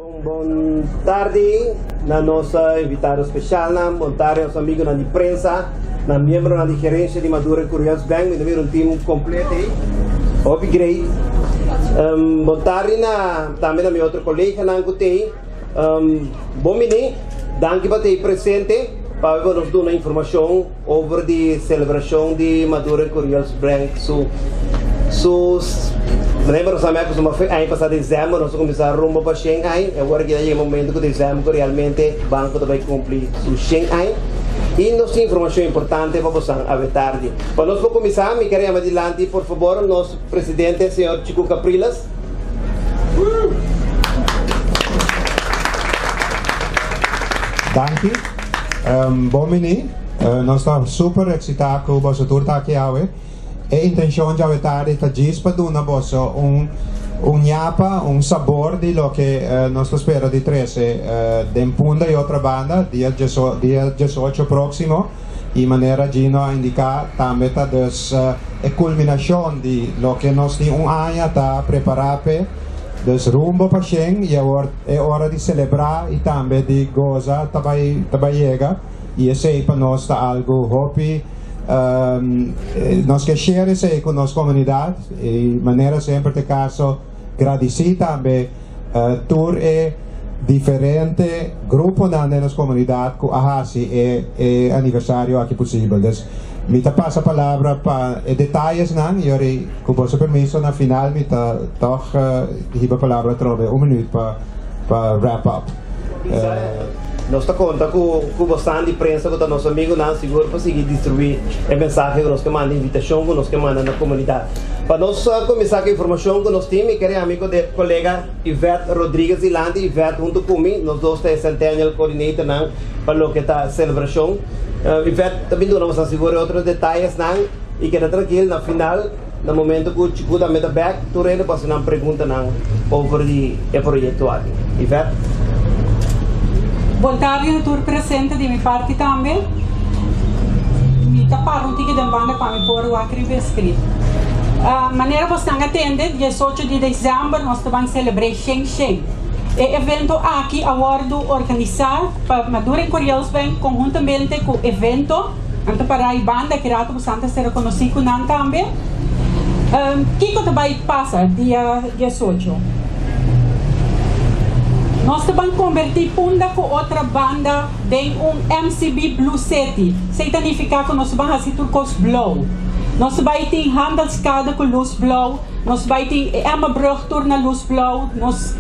Bon bon tardi na nos invitado specialnan, bon tardi nos amigonan di prensa, na miembronan di gerencia di Maduro y Curios Bank, mi ta mira un team completo ey, hopi great. Bon tardi na tambe na mi otro coleganan cu t'ey, bon bini, danki pa t'ey presente pa bo nos duna informacion Over di celebracion di Maduro y Curiels Blank su su Remember nos a mea costuma fe aña pasa december nos a cuminsa rumbo pa shen aña y awor aki ta yega e momento cu december cu realmente banco ta bay cumpli su shen aña y nos tin informacion importante pa bosan awe tardi. Pa nos por cuminsa mi ker yama dilanti por favor nos presidente señor Chico Capriles. Danki. Bon bini. Nos ta super eksitá ku boso tur ta aki awe. E intenshon djawe tardi ta djis pa duna boso un un ñapa, un sabor di loke nos ta spera di trese den Punda i Otrabanda dia dia diesocho próksimo. I manera Gino a indiká tambe ta dus e kulminashon di loke nos tin un aña ta prepará p'e. Dus rumbo pa shen i awor e ora di selebrá i tambe di goza ta bai ta bai yega i esei pa nos ta algu hopi nos ke share esei ku nos komunidat i manera semper ta e kaso gradisí tambe tur e diferente gruponan den nos komunidat ku a hasi e e aniversario aki posibel. Dus mi ta pasa palabra pa e detayesnan i ora ku boso permiso na final mi ta tòg hiba palabra atrobe un minuut pa pa wrap up. Nos ta konta ku ku bosan di prensa ku ta nos amigunan sigur pa sigui distribuí e mensahe ku nos ke manda, invitashon ku nos ke manda na komunidat. Pa nos kuminsá ku informashon ku nos tin, mi kere ami ku de kolega Yvette Rodriguez dilanti. Yvette huntu ku mi, nos dos ta e Centennial Coordinatornan pa loke ta selebrashon. Yvette ta bin duna bosan sigur e otro detayesnan i keda trankil na final. Na momento ku Chiku tambe ta bek, tur hende por hasi nan preguntanan over di e proyekto aki. Yvette. Bon tardi na tur presente di mi parti tambe. Mi ta para un tiki den banda pa mi por wak riba e script. Manera bosnan a tende, diesocho di december nos ta ban celebre Shen Shen. E evento aki a wordo organisa pa Maduro en Corielsbank conhuntamente cu evento. Nan ta para i banda ki rato ku Santa sera konosí ku nan tambe. Kiko ta bai pasa dia diesocho? Nos ta ban kombertí Punda ku otra banda den un MCB Blue City. Esei ta nifiká ku nos ta ban hasi tur kos blou. Nos ta bai tin Handelskade ku lus blou. Nos bai tin e Emmabrug tur na lus blou. Nos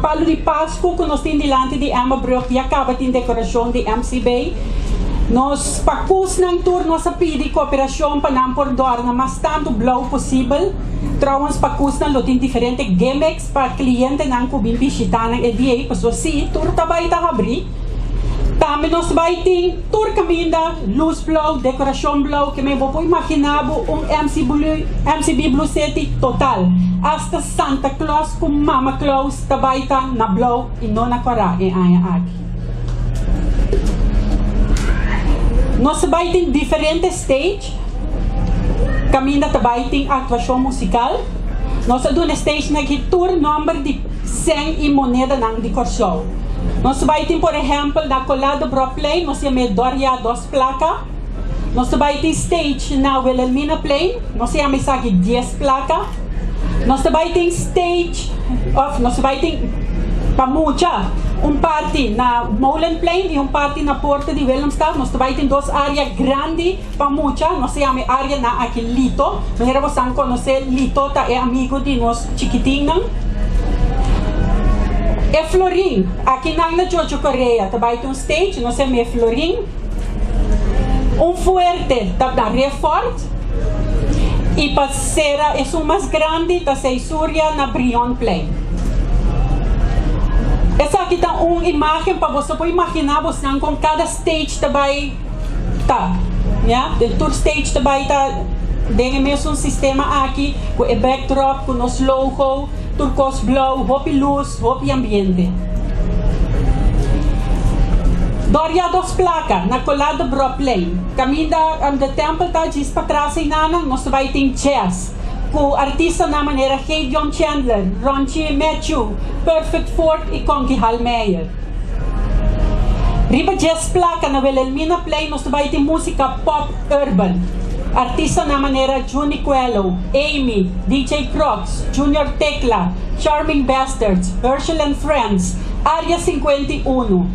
palu di Pasku ku nos tin dilanti di Emmabrug ya kaba tin dekorashon di MCB. Nos pakusnan tur nos a pidi koperashon pa nan por dòrna mas tantu blou posibel. Trouwens pakusnan lo tin diferente gimmicks pa klientenan ku bin bishitá nan e dia ei pasobra si tur ta bai ta habrí. Tambe nos bai tin tur kaminda lus blou, dekorashon blou, ke men bo por imaginá bo un MC Blue, MCB Blue City total. Asta Santa Claus ku Mama Claus ta bai ta na blou i no na kòrá e aña aki. Nos ta bai tin diferente stage kaminda ta bai tin aktuashon musikal. Nos a duna e stagenan aki tur nòmber di sèn i monedanan di Kòrsou. Nos ta bai tin por ehèmpel na Colado Broplein nos yam'é Dòria Dos Plaka. Nos ta bai tin stage na Wilhelminaplein nos ta yama esaki Dies Plaka. Nos ta bai tin stage òf nos ta bai tin pa mucha un parti na Molenplein i un parti na Porta di Willemstad. Nos ta bai tin dos área grandi pa mucha. Nos ta yama e áreanan aki Lito. Manera bosan konosé Lito ta e amigu di nos chikitinnan. E Florin, akinan na Jojo Correa ta bai tin un stage, nos yama e Florin. Un fuerte ta na Refort i pa sera esun mas grandi ta Seisurya na Brionplein. Esaki ta un imagen pa boso por imaginá bosnan kon kada stage ta bai ta. Ya, den tur stage ta bai ta den e mesun sistema aki ku e backdrop, ku nos logo, tur kos blou, hopi lus, hopi ambiente. Doria dos plaka na Colado Broplein, kaminda De Tempel ta djis patras einanan, nos ta bai tin jazz. Ku artistanan manera Gedion Chandler, Ronchi Matthew, Perfect Ford i Conky Halmeyer. Riba djes plaka na Wilhelminaplein nos ta bai tin músika pop urban. Artistanan manera Juni Coelho, Amy, DJ Crocs, Junior Tecla, Charming Bastards, Herschel and Friends, Area 51.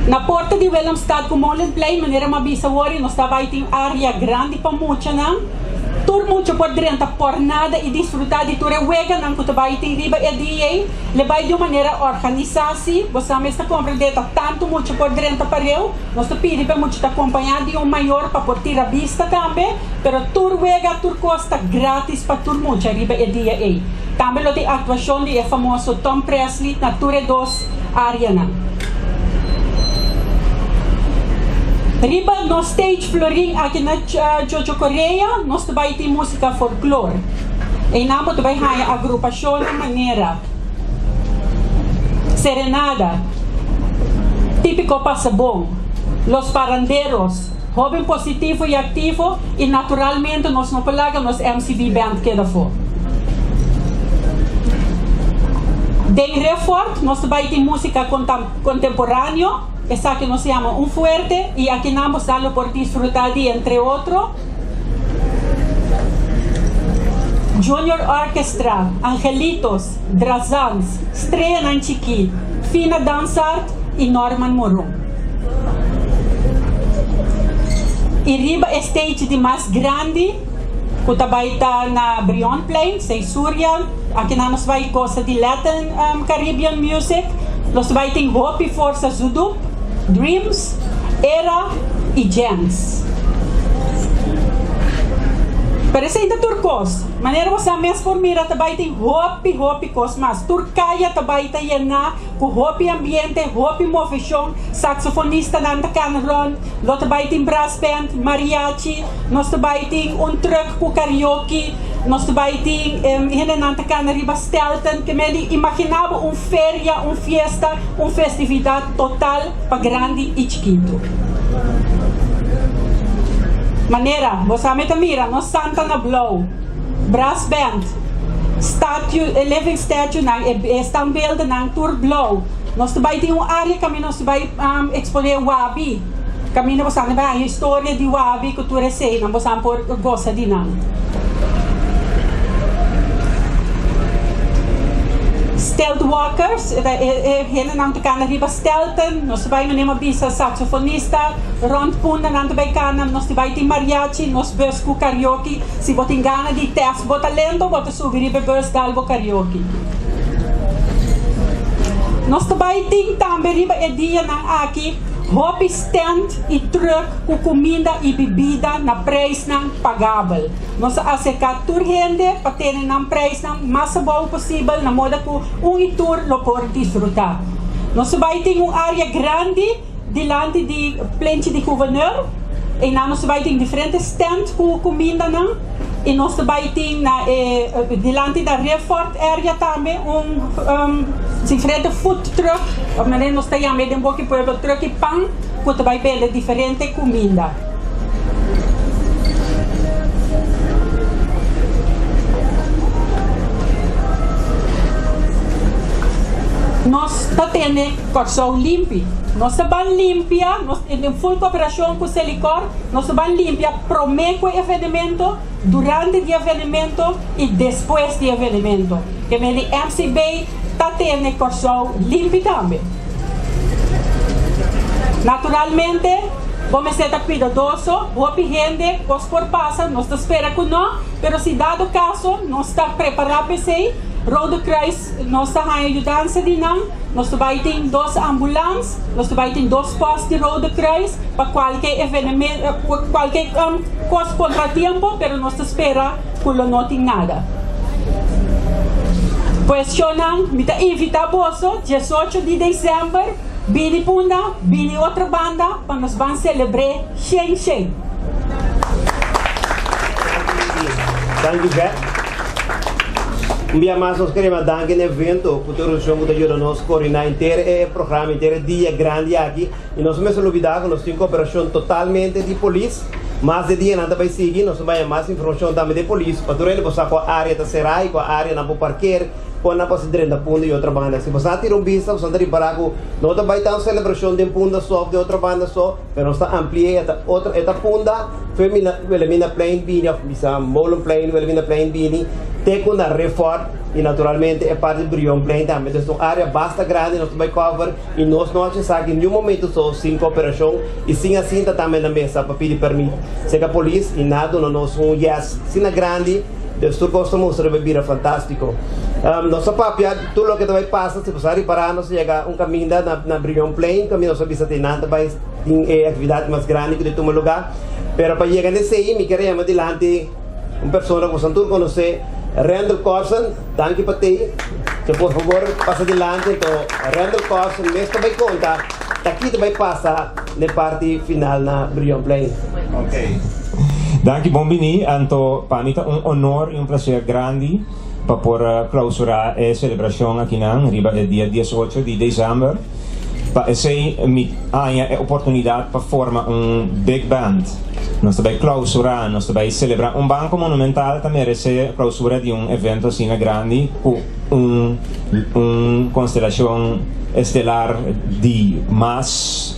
Na porta di Willemstad ku Molenplein, manera mi a bisa wor, nos ta bai tin area grandi pa muchanan. Tur mucha por drenta por nada i disfrutá di tur e weganan ku ta bai tin riba e dia ei. Le bai di un manera organisá si. Bo sa mes ta komprendé ta tantu mucha por drenta pareu. Nos ta pidi pa e mucha ta kompañá di un mayor pa por tira bista tambe. Pero tur wega, tur kos ta grátis pa tur mucha riba e dia ei. Tambe lo tin aktuashon di e famoso Tom Presley na tur e dos áreanan. Riba nos stage florin aki na Chocho Correa nos ta bai tin músika folklor. Einan bo ta bai haña agrupashonnan manera Serenada, Típiko Pasabon, Los Parranderos, Hoben positivo y activo y naturalmente nos no por laga nos MCB Band keda afó. Den Refort nos ta bay tin musica contemporaneo, esaki nos yama un fuerte y akinan bo sa lo por disfruta di entre otro, Junior Orchestra, Angelitos, Drazans, Streanan Chikí, Fina Dansart y Norman Moron. I riba e stage di mas grandi ku ta bai ta na Brionplein, Sei Surya, akinan nos bai gosa di Latin Caribbean music. Nos bai tin hopi forsa Zudup, Dreams, Era i Jens. Pero esei ta tur kos. Manera bo sa mes por mira ta bai tin hopi hopi kos mas. Tur kaya ta bai ta yená. Ku hopi ambiente, hopi moveshon, saksofonistanan ta kana rònt, lo ta bai tin brassband, mariachi, nos ta bai tin un trùk ku karaoke, nos ta bai tin hendenan ta kana riba stelten. Ke medi imaginá bo un feria, un fiesta, un festividat total pa grandi i chikitu. Manera bo sa mi ta mira nos Santa na blou. Brass band, statue, e living statue nan, e standbeeldennan tur blou. Nos ta bai tin un area kaminda nos ta bai exponé wabi, kaminda bosan ta bai haña historia di wabi ku tur eseinan bosan por gosa di nan. Stilt walkers, e ta e hendenan ta kana riba stelten, nos ta bai manera mi a bisa saxofonista, rònt punda nan ta bai kana, nos ta bai tin mariachi, nos bus ku karaoke. Si bo tin gana di test bo talento, bo ta subi riba e bus dal bo karaoke. Nos ta bai tin tambe riba e dianan aki hopi stand i truck ku kuminda i bibida na prijsnan pagabel. Nos a aserka tur hende pa tene nan prijsnan mas abou posibel na moda ku un i tur lo por disfruta. Nos ta bai tin un area grandi. Dilanti di plenchi di guvernor, einan nos ta bai tin diferente stand ku kumindanan i nos ta bai tin na e dilanti na Riffort area tambe un diferente food truck, òf manera nos ta yama e den boki pueblo truck i pan ku ta bai bende diferente kuminda. Nos ta tene. Kòrsou limpi. Nos ta ban limpia, nos den full koperashon ku Selikor, nos ta ban limpia promé ku e evenemento, durante di evenemento i despues di evenemento. Ke men di MCB ta tene Kòrsou limpi tambe. Naturalmente, bo mester ta kuidadoso, hopi hende, kos por pasa, nos ta spera ku no, pero si dado kaso nos ta prepará pa esei, Rode Kruis, Nos ta haña yudansa di nan. Nos ta bai tin dos ambulans, nos ta bai tin dos pòst di Rode Kruis pa kualke evenemento, kualke kos kontratiempo, pero nos ta spera ku lo no tin nada. Pues shownan, mi ta invitá boso diesocho di desèmber bini Punda, bini Otrobanda pa nos ban selebr'é shen shen. Danki Beth. Un bia mas nos queremos danki na evento cu ta organisacion cu ta yuda nos coordina henter e programa, henter e dia grandi aki. Y nos no mester olbida cu nos tin cooperacion totalmente di polis. Mas di dia nan ta bai sigui, nos ta bai mas informashon tambe di polis pa tur hende por sa kua área ta será i kua área nan por parker, kua nan por hasi drenta Punda i otro banda. Si bo sa tira un bista bo sa ta ripará ku no ta bai ta un selebrashon den Punda so òf den otro banda so, pero nos ta ampli'é e ta otro e ta Punda Femina Wilhelminaplein bini òf bisa Molenplein Wilhelminaplein bini te ku na Riffort i naturalmente e parti Brionplein tambe. Entonces ta un área basta grandi nos ta bai cover. I nos no haci esaki niun momento so sin cooperacion y sin a sinta tambe na mesa pa pidi permit cerca polis y nan a duna nos un yes asina grandi, dus tur cos ta mustra riba bira fantastico. Nos a papia tur loke ta bay pasa, si bo sa ripara nos a yega un caminda na na Brionplein caminda nos a bisa te nan ta bay tin e actividad mas grandi cu ta tuma lugar, pero pa yega na esey mi kier a yama dilanti un persona cu boso tur conoce, Randall Corsen. Danki pa tei. So por favor pasa dilanti anto Randall Carson mes ta bai konta ta ki ta bai pasa n'e parti final na Brionplein. Ok. Danki bon bini. Anto pa mi ta un honor y un placer grandi pa por clausura e celebracion akinan riba e dia 18 di december. Pa esey mi haña e oportunidad pa forma un big band. Nos ta bay clausura, nos ta bay celebra. Un banco monumental ta merece clausura di un evento asina grandi cu un un constelacion estelar di mas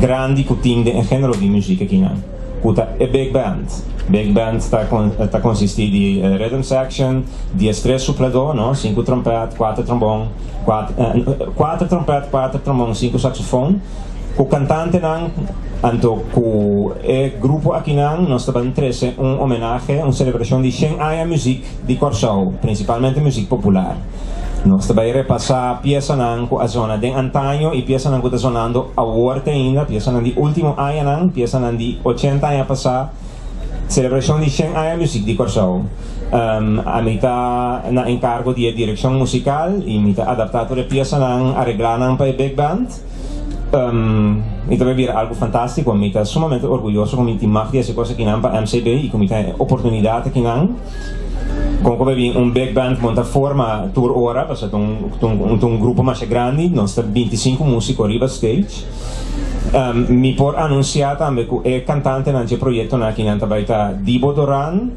grandi cu tin den e genero di muziek akinan, cu ta e big band. Big band ta ta consisti di rhythm section, diestres suplador, no, sinku trompet, cuater trombon, Kuater trompèt, kuater trombon, sinku saksofon, ku kantantenan. Anto ku e grupo akinan nos ta ban trese un homenahe, un selebrashon di shen aña muzik di Kòrsou, prinsipalmente muzik popular. Nos ta bai repasá piesanan ku a zona den antaño i piesanan ku ta zonando awor te ainda, piesanan di último añanan, piesanan di ochenta aña pasá. Selebrashon di shen aña muzik di Kòrsou. Ami ta na enkargo di e direkshon musikal i mi ta adaptá tur e piesanan, areglá nan pa e big band. I ta bai bira algu fantástiko. Mi ta sumamente orguyoso ku mi tin mag di hasi kos akinan pa MCB i ku mi ta e oportunidat akinan. Kon ku bai bin un big band monta forma tur ora, pasobra ta un grupo masha grandi, nos ta 25 músiko riba stage. Mi por anunsiá tambe ku e kantantenan dje proyektonan aki nan ta bai ta Dibo Doran,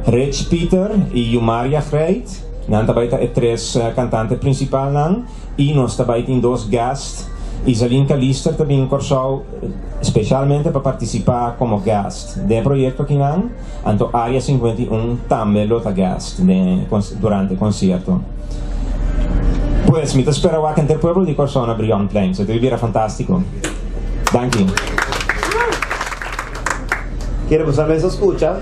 Rich Pieter i Yumaria Greit. Nan ta bai ta e tres kantante prinsipalnan i nos ta bai tin dos guest. Izaline Calister ta bin Kòrsou speshalmente pa partisipá komo guest den e proyekto akinan, anto Area 51 tambe lo ta guest den durante e konsierto. Pues, mi ta spera wak henter pueblo di Kòrsou na Brionplein. So, ta bira fantástiko. Danki. Kere boso a mes a skucha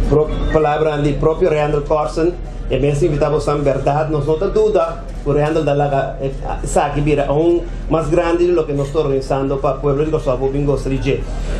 pro palabranan di propio Randall Corsen. E mes invitá boso en bèrdat nos no ta duda ku Randall ta laga esaki bira aun mas grandi di loke nos ta organisando pa pueblo di Kòrsou por bin gosa di dje.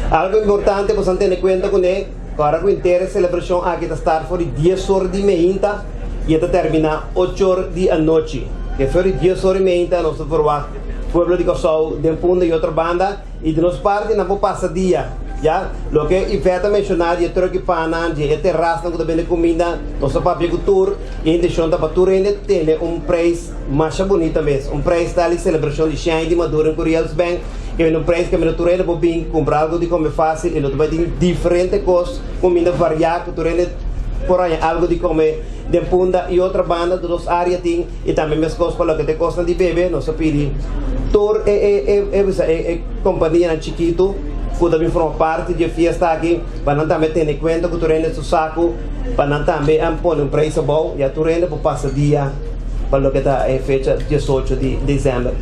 Algu importante boso a tene kuenta kuné, ku ora ku henter e selebrashon aki ta start for di dies or di meinta, i e ta terminá ochor di anochi. Ke for di dies or i meinta nos ta verwagt pueblo di Kòrsou den Punda i otro banda i di nos parti nan por pasa dia. Ya, loke Yvette a menshoná di e trùk i pannan, di e terasnan ku ta bende kuminda, nos ta papia ku tur i e intenshon ta pa tur hende tene un preis masha bunita mes, un preis tal di selebrashon di shen aña di Maduro en Curiel's Bank, ke bende un preis kaminda tur hende por bin kumpra algu di kome fásil i lo ta bai tin diferente kos, kuminda variá ku tur hende por haña algu di kome den Punda i otro banda di nos área tin i tambe meskos pa loke ta e kosnan di bebe nos a pidi tur e e e bisa e e kompanianan chikitu ku ta bin forma parti di e fiesta aki pa nan tambe tene kuenta ku tur hende su saku pa nan tambe a pone un preis abou ya tur hende por pasa dia pa loke ta e fecha 18 di desèmber.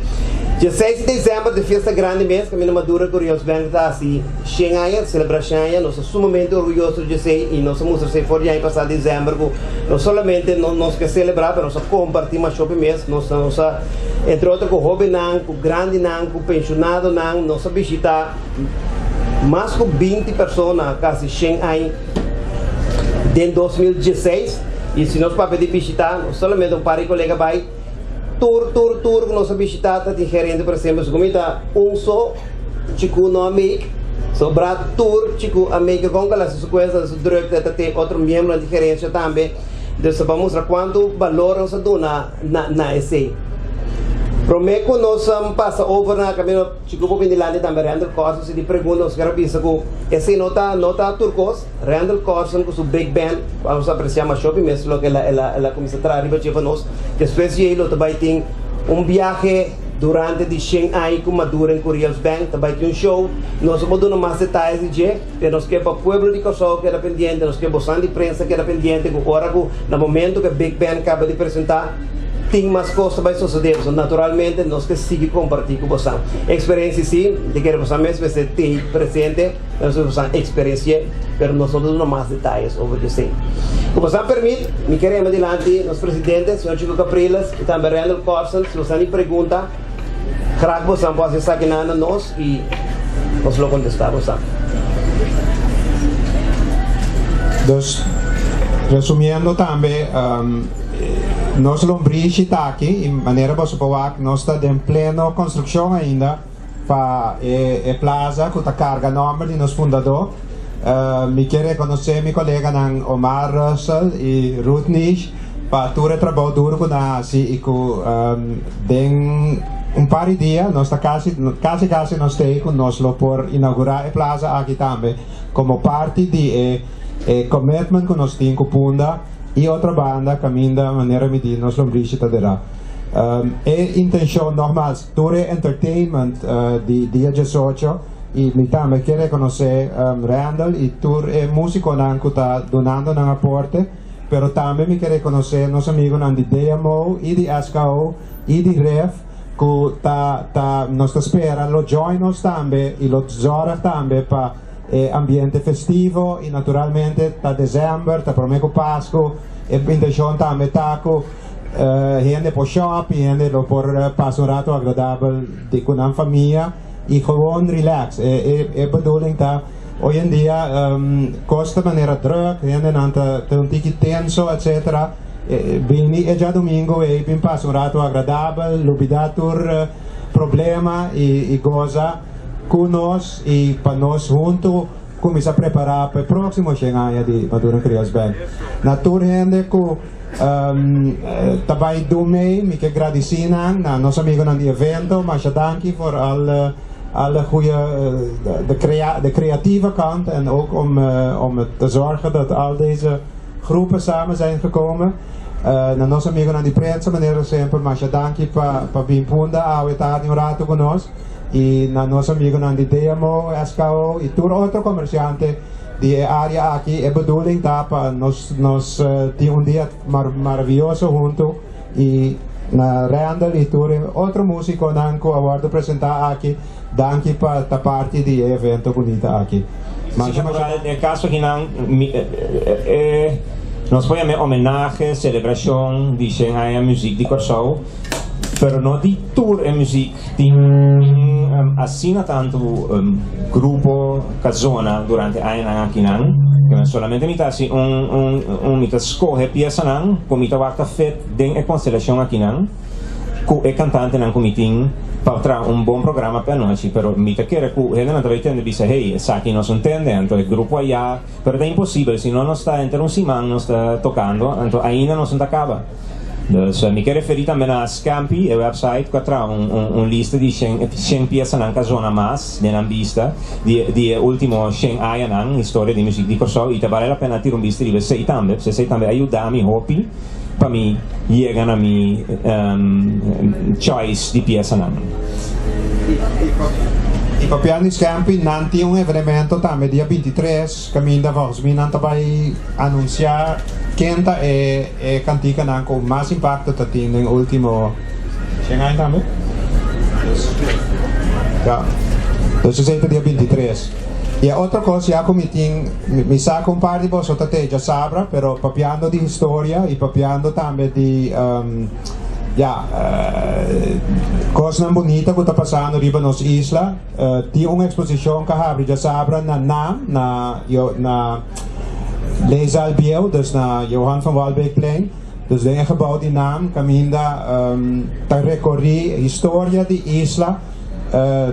16 di desèmber ta e fiesta grandi mes kaminda Maduro ku Rios Bank ta hasi Shen aña, selebrá shen aña, nos ta sumamente orguyoso di esei i nos a mustra esei for di aña pasá desèmber ku no solamente nos ke selebrá pero nos a kompartí mas hopi mes, nos nos a entre otro ku hóbennan, ku grandinan, ku penshonadonan, nos a bishitá mas ku 20 persona kasi shen aña den 2016 i si nos papia di bishitá no solamente un par di kolega bai, tur tur tur ku nos a bishitá ta tin gerente presente, pasobra ku mi ta un so. Chiku no a make, sobrá tur Chiku a make kon ku el hasi su kuenta, su drukte ta tin otro miembronan di gerensia tambe, dus ta pa mustra kuantu balor nos a duna na na esei. Promé ku nos pasa over na kaminda Chico por bini dilanti tambe Randall Corsen si tin pregunta nos kier a bisa ku esei no ta no ta tur kos. Randall Corsen ku su big band ku nos a apresiá masha hopi mes loke el a el a el a kuminsá traha riba dje pa nos. Despues di ei lo ta bai tin un biahe durante di shen aña ku Maduro en Curiel's Bank ta bai tin un show. Nos no por duna mas detayes di dje pero nos ke pa pueblo di Kòrsou keda pendiente, nos ke bosan di prensa keda pendiente ku ora ku na momento ku e big band kaba di presentá, Tin mas kos ta bai sosodé, pasobra naturalmente nos ke sigui kompartí ku bosan eksperensia. Sí, mi ta kere bosan mes mester tei presente pa nos bosan eksperensi'é, pero nos no ta duna mas detayes over di esei. Ku bosan permit, mi ke rema dilanti nos presidente, señor Chico Capriles, i tambe Randall Corsen. Si bosan tin pregunta, grag bosan por hasi esakinan na nos i nos lo kontestá bosan. Dus, resumiendo tambe, Nos lombrishi ta aki y manera boso por wak nos ta den pleno construccion ainda pa e plaza cu ta carga nomber di nos fundador. Mi kier reconoce mi coleganan Omar Russell y Ruth Nish pa tur e trabou duro cu nan a haci y cu den un par di dia nos ta casi casi casi nos ta ey cu nos lo por inaugura e plaza aki tambe como parti di e commitment cu nos tin cu Punda. I otro banda kaminda manera mi di nos lombrishi ta derá. E intenshon nogmaals tur e entertainment di dia diesocho i mi tambe ke rekonosé Randall i tur e musikonan ku ta dunando nan aporte pero tambe mi ke rekonosé nos amigunan di DMO i di SKO i di ref ku ta ta nos ta spera lo join nos tambe i lo zorg tambe pa E ambiente festivo y naturalmente ta december, ta prome cu Pascu, e intencion tambe ta cu hende por shop y hende lo por pasa un rato agradabel di cu nan famia y gewoon relax. E bedoeling ta hoy en dia cos ta manera druk, hendenan ta un tiki tenso etc. Bini e djadomingo ey bin pasa un rato agradabel, lubida tur problema y goza. Ku nos i pa nos huntu kuminsá prepará pa e próksimo shen aña di Maduro Creoles Band. Na tur hende ku ta bai dun mei, mi ke gradisí nan, na nos amigunan di evento, masha danki for al alle goeie, de crea, de creatieve kant en ook om om te zorgen dat al deze groepen samen zijn gekomen. Na nos amigunan di prensa, manera semper, masha danki pa pa bin punda awe tardi un rato ku nos. Y na nos amigonan di DMO, SKO y tur otro comerciante di e area aki, e bedoeling ta pa nos nos tin un dia maravilloso hunto y na Randall y tur e otro musiconan cu a wordo presenta aki, danki pa ta parti di e evento bunita aki. Masha masha. Den e caso akinan mi e nos por yama e homenahe, celebracion di shen aña muziek di Corsou, pero no di tur e muziek. Tin asina tantu grupo ka zona durante añanan akinan ku nan solamente mi ta hasi un un un mi ta skohe piesanan ku mi ta wak ta fit den e konstelashon akinan ku e kantantenan ku mi tin pa traha un bon programa p'e anochi pero mi ta kere ku hendenan ta bai tende bisa hey esaki nos un tende anto e grupo aya pero ta imposibel si no nos ta henter un siman nos ta tokando anto ainda nos no ta kaba. Dus mi ke referí tambe na Scampi, e website ku a traha un un lista di shen piesanan ku a zona mas den nan bista di di e último shen añanan historia di muzik di Kòrsou i ta bale la pena tira un bista riba esei tambe pasobra esei tambe a yuda mi hopi pa mi yega na mi choice di piesanan. I papiando di Scampi, nan tin un evenemento tambe dia 23 kaminda volgens mi nan ta bai anunsiá ken ta e E kantikanan ku mas impakto ta tin den ultimo shen aña tambe? Ya. Dus esei ta dia 23. I e otro kos ya ku mi tin, mi sa ku un par di boso ta te djasabra, pero papiando di historia i papiando tambe di ya kosnan bunita ku ta pasando riba nos isla, tin un eksposishon ku a habri djasabra na nam, na na. Leeszaal bieu, dus na Johan van Walbeekplein, dus den e gebou di nam kaminda ta rekorí historia di isla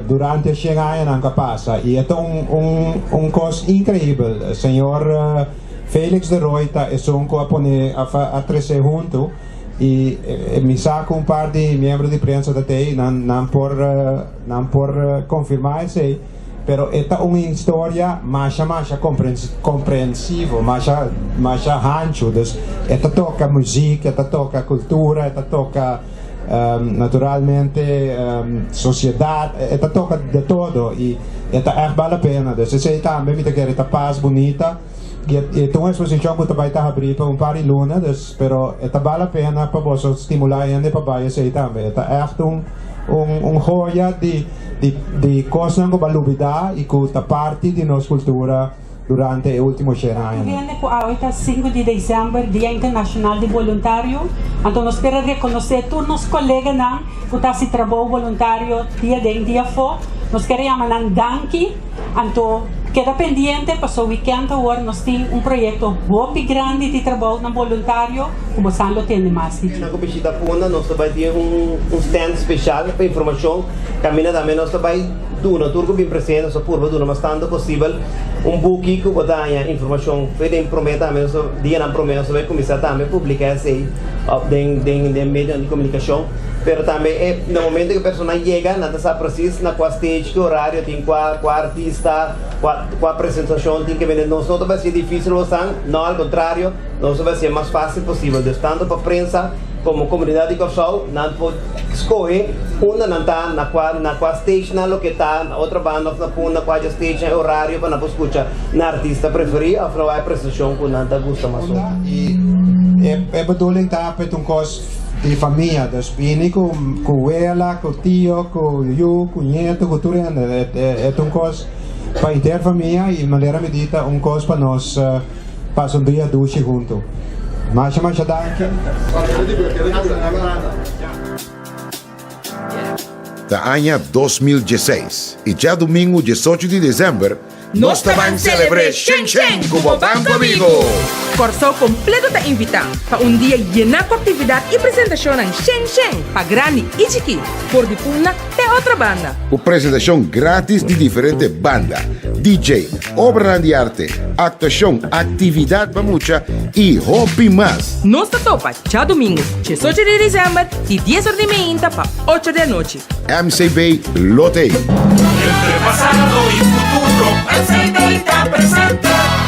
durante e shen añanan ku a pasa i e ta un un un kos inkreibel. Señor Felix de Rooy ta esun ku a pone a tres'é huntu. I mi sa ku un par di miembro di prensa ta tei, nan nan por nan por konfirmá esei, pero e ta un historia masha masha komprensivo, masha masha hanchu. Dus e ta toka muzik, e ta toka kultura, e ta toka naturalmente sosiedat, e ta toka de todo i e ta ègt bal la pena. Dus esei tambe mi ta kere ta pas bunita. I e ta un eksposishon ku ta bai ta habrí pa un par di luna, dus, pero e ta bal la pena pa boso stimulá hende pa bai esei tambe. E ta ègt un un un hoya di di di kosnan ku bo a lubidá i ku ta parti di nos kultura durante e último shen añanan. Hende ku awe ta sinku di desèmber, Dia Internashonal di Boluntario, anto nos kier a rekonosé tur nos koleganan ku ta hasi trabou boluntario dia den dia afó. Nos kier a yama nan danki. Anto keda pendiente paso weekend awor nos tin un proyecto hopi grandi di trabou na boluntario cu bosan lo tende mas di dje. Na cu bishita Punda nos ta bay tin un stand special pa informacion caminda tambe nos ta bay duna tur cu bin presente nos ta purba duna mas tanto posibel un buki cu bo ta haña informacion fe den prome tambe nos ta dianan prome nos ta bay cuminsa tambe publica esey den den medionan di comunicacion. Pero tambe e na momento ku e persona yega nan ta sa presis na kua stage, ki orario tin kua kua artista, kua kua presentashon tin ke bini. Nos no ta bai hasié difísil bosan, no al kontrario, nos ta bai hasié mas fásil posibel. Dus tantu pa prensa komo komunidat di Kòrsou nan por skohe unda nan ta, na kua na kua stage nan lo ke ta, na otro banda òf na punda kua dje stage nan e orario pa nan por skucha nan artista preferí òf na wak e presentashon ku nan ta gusta mas hopi. I e bedoeling ta pa e ta un kos. Di famia, dus bini ku ku wela, ku tio, ku yu, ku nieto, ku tur hende. E ta un kos pa henter famia i manera mi di ta un kos pa nos pasa un dia dushi huntu. Masha masha danki. Ta aña 2016 i djadumingu 18 di desèmber nos ta ban selebr'é Shen Shen ku bo Banko Amigo! Kòrsou kompleto ta invitá pa un dia yená ku aktividat i presentashonnan shen shen pa grandi i chikí, for di Punda te otro banda. Ku presentashon grátis di diferente banda, DJ, obranan di arte, aktuashon, aktividat pa mucha i hopi mas! Nos ta topa djadumingu diesocho di desèmber di dies or di meinta pa ocho di anochi. MCB lo t'ei. Entre pasado y futuro, MCB ta presente.